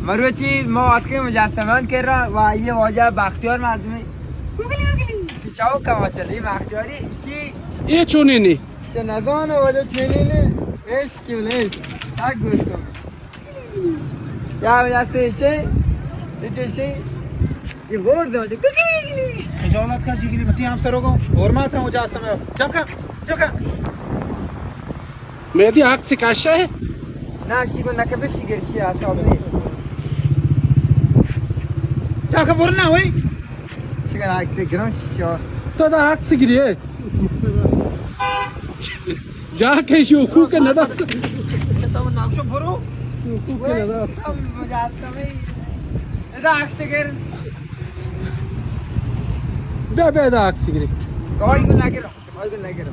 مروچی ما آتکیں مجسمہ آں کرا و یہ واجہ بختیار مردمے. شوق کما چلی بختیاری. اسی اے چونی نی. چہ نزان واجہ چونی نی. عشق، عشق. تک گوشتم. یا وجہ سے اسے، اسے، یہ بور دو. خجالت کا جگری، متی ہم سرو کو. اور ما تھا مجسمہ. چپ کر، چپ کر. مہدی، عکس کشا ہے؟ نا، اشی کو نکبہ، اشی گرشی اعصاب نے. تا خبر نہ ہوئی؟ اشی کو عکس گران شو. تو دا عکس گری ہے. جا کہ شوکو کہ ندا. تو نقشہ برو. شوکو کہ ندا. ادا عکس گر. بیا، بیا، ادا عکس گری. کوئی کو نہ گرو. کوئی کو نہ گرو.